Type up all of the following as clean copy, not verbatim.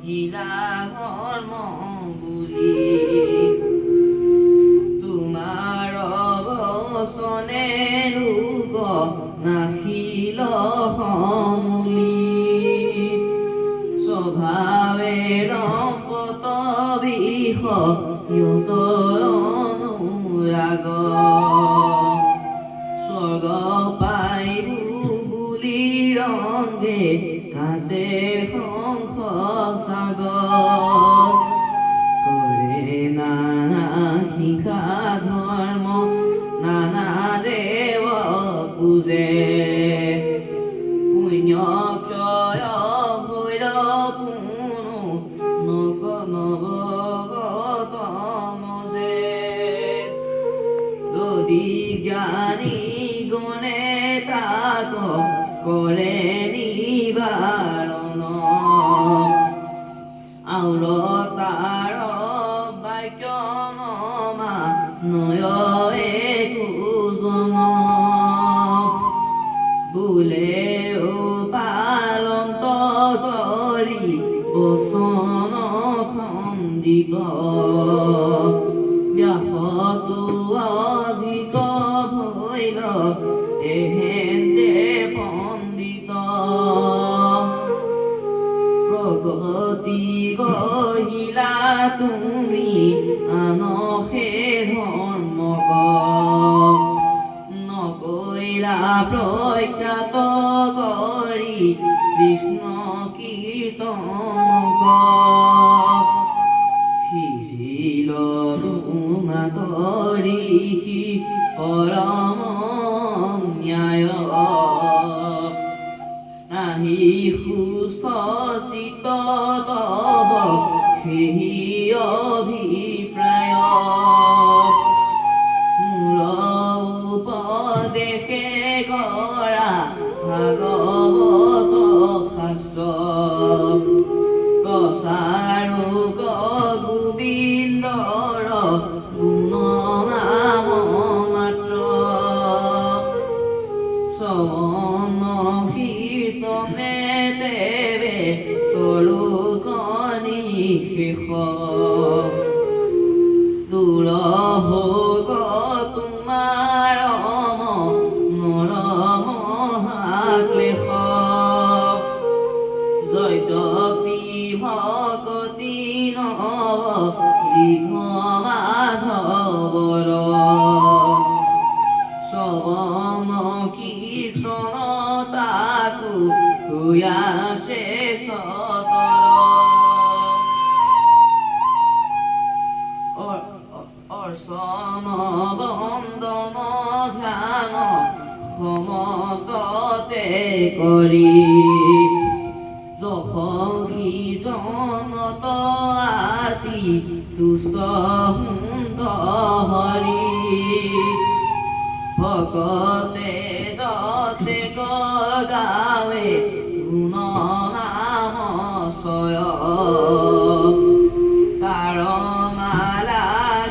কহিলা ধৰ্ম বুলি। তোমাৰ বচনে ৰোগ নাশিল সমূলি। স্বভাৱে লম্পট বিষয়ত অনুৰাগ। স্বৰ্গ পাইবো বুলি ৰঙ্গে কাটে সংসাৰ। কৰে নানা শিক্ষা ধৰ্ম, নানা দেৱ পূজে। পুণ্য ক্ষয় ভৈল পুনু নক নৱগত মজে। যদি জ্ঞানী গণে তাক কৰে নিবাৰণ, আউৰ তাৰ বাক্য নমানয় একোজন। বোলে পালন্ত কৰি বচন খণ্ডিত। ব্যাসতো অধিক ভৈল এহেন্তে পণ্ডিত। প্ৰগতি কহিলা তুমি আন সে ধৰ্মক, নকৈলা প্ৰখ্যাত কৰি কৃষ্ণ কীৰ্তনক। সিজিল তোমাত ঋষি পৰম ন্যায়। নাহি সুস্থ চিত্ত তব সেহি অভিপ্ৰায়। মূল উপদেশে কৰা ভাগৱত শাস্ত্ৰ। প্ৰচাৰোক গোবিন্দৰ গুণ নাম মাত্ৰ। শ্ৰৱণ কীৰ্তনে তেবে কৰো নিশেষ। দূৰ হোক তোমাৰ মনৰ মহাক্লেশ। যদ্যপি ভকতি নৱ দীঘ মাধৱৰ, শ্ৰৱণ কীৰ্তন তাকো হুয়াছে সতৰ। অৰ্চন বন্দন ধ্যান সমস্ততে কৰি, যশ কীৰ্তনত আতি তুষ্ট হুন্ত হৰি। ভকতে যতেক গাৱে গুণ নাম চয়, তাৰ মালা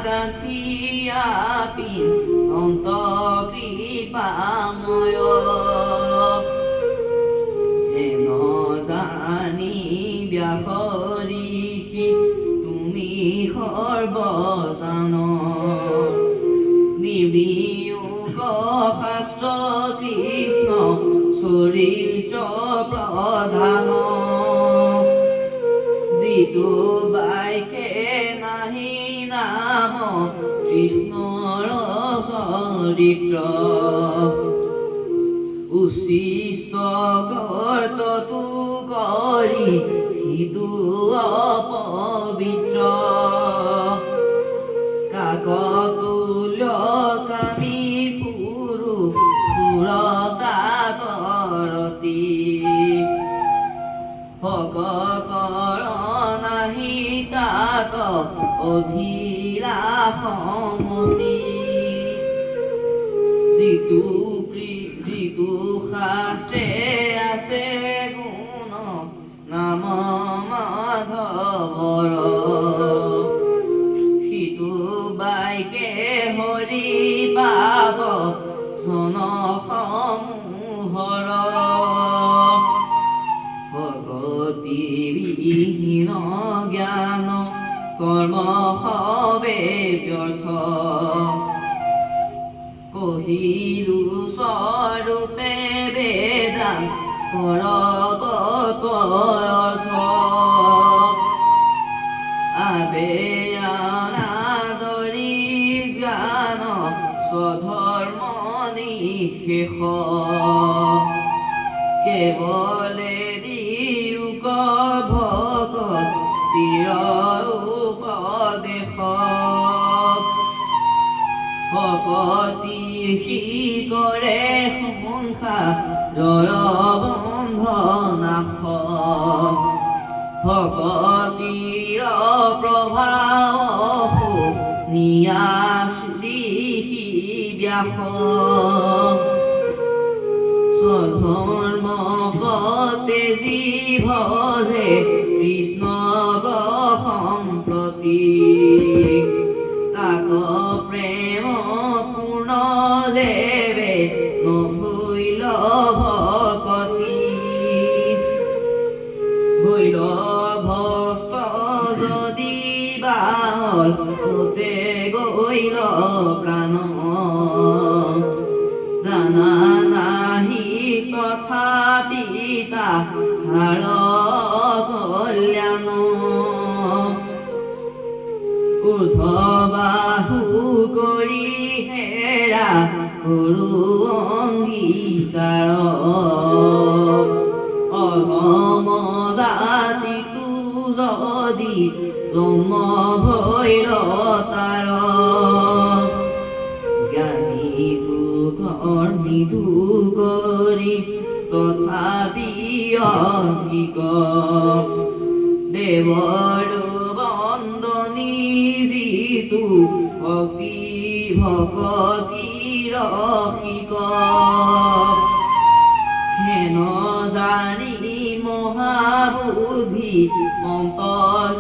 গাঁথিয়া পিন্ধন্ত কৃপাময়। হেন জানি ব্যাস ঋষি তুমি সৰ্বজান। নিৰ্বিয়োগ শাস্ত্ৰ কৃষ্ণ চৰিত্ৰ প্ৰধান। যিটো বাক্যে নাহি নাম কৃষ্ণৰ চৰিত্ৰ, উচ্ছিষ্ট গৰ্তটো কৰি সিটো অপবিত্ৰ। কাকতুল্য কামী পুৰুষ সুৰতা কৰতি। ভকতৰ নাহি তাত অভিলাষমতি। যিটো শাস্ত্ৰে আছে গুণ নাম মাধৱৰ, সিটো বাক্যে হৰি পাপ জন সমূহৰ। ভকতি বিহীন কৰ্ম সবে ব্যৰ্থ। কহিলো স্বৰূপে বেদান্তৰ তত্ত্ব অৰ্থ। আবে অনাদৰি জ্ঞান স্বধৰ্ম নিঃশেষ। কেৱলে দিয়োক ভকতিৰ উপদেশ। ভকতি সি কৰে সংসাৰৰ বন্ধ নাশ। ভকতিৰ প্ৰভাৱ শুনিয়া ঋষি ব্যাস। স্বধৰ্ম তেজি ভজে কৃষ্ণক সম্প্ৰতি। তাত প্ৰেম পূৰ্ণ যেবে নভৈল ভকতি। ভৈল ভস্ত যদি বাল হতে গৈল প্ৰাণ। জানা নাহি তথাপি তাহাৰ কল্যাণ। ঊৰ্ধ্ব বাহু কৰি হেৰা কৰো অঙ্গীকাৰ। অধম জাতিতো যদি জন্ম ভৈল তাৰ। জ্ঞানীতো কৰ্মীতো কৰি তথাপি অধিক। দেৱৰ বন্দনী যিটো ভক্তি ভকতি ৰসিক। হেন জানি মহাবুদ্ধি মন্ত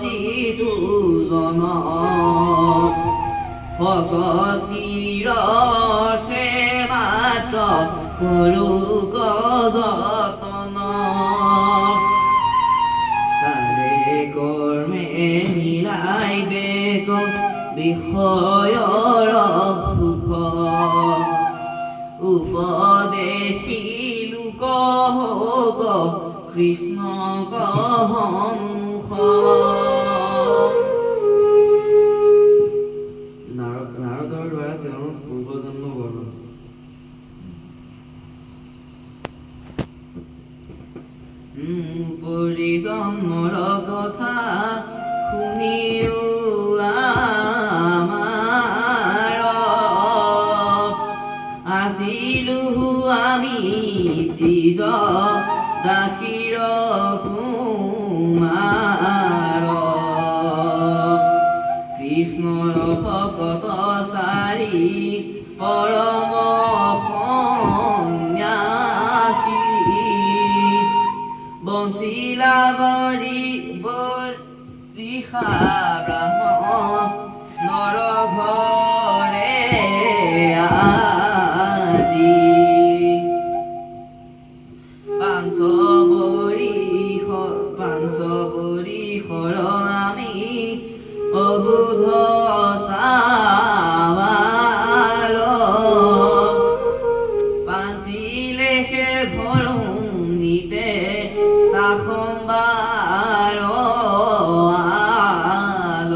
যিটো জন। ভকতিৰ অৰ্থে মাত্ৰ কৰোক যতন। তাৰে কৰ্মে মিলাইবেক বিষয়ৰ সুখ। উপদেশিলো কহোক কৃষ্ণ সন্মুখ। নাৰদৰ দ্বাৰা তেওঁৰ পূৰ্বজন্ম বৰ্ণনা। উপৰি জন্মৰ কথা শুনিও আমাৰ। আছিলো আমি দ্বিজ দাসীৰ কুমাৰ। কৃষ্ণৰ ভকত চাৰি পৰম সন্ন্যাসী। বঞ্চিলা বৰি বৰিষা ব্ৰাহ্মণৰ ঘৰে আদি। পাঞ্চ বৰিষ পাঞ্চ বৰিষৰ আমি অবুধ চাবাল। পাঞ্চিলেহে ধৰুণীতে তাসম্বাৰ আল।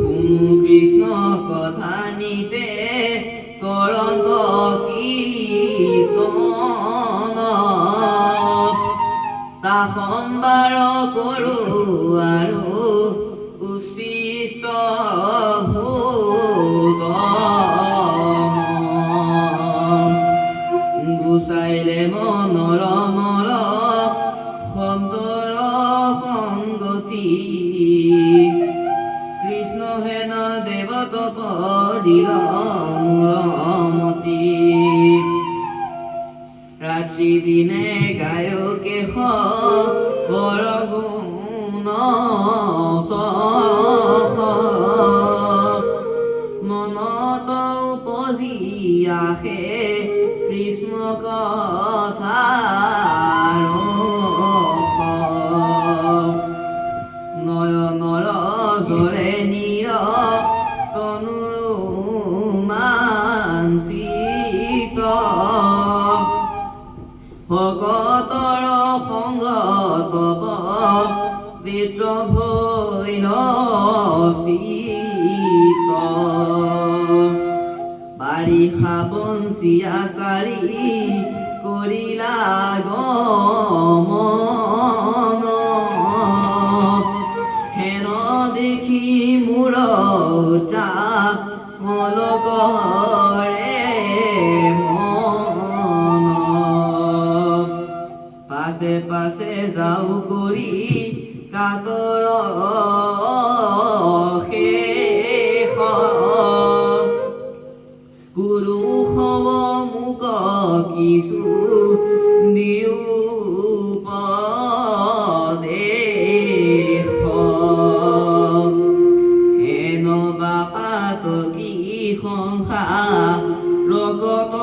শুনো কৃষ্ণ কথা নিতে কৰন্ত কীৰ্তন। তাসম্বাৰ কৰো আৰু উচ্ছিষ্ট ভোজন। গুচাইলে মনৰ মল সন্তৰ সংগতি। কৃষ্ণ হেন দেৱত পৰিল মোৰ মতি। ৰাত্ৰি দিনে গায়কে বৰ গুণ যশ। মনত উপজি আহে কৃষ্ণ কথাৰ ৰস। চিত। বাৰিষা বঞ্চিয়া চাৰি কৰিলা গমন, হেন দেখি মোৰ তাপ কৰে মন। পাছে পাছে যাওঁ কৰি কাতৰ শেষ, গুৰু সৱ মোক কিছু দিও উপদেশ। হেন বাপাত কি সংসাৰ কত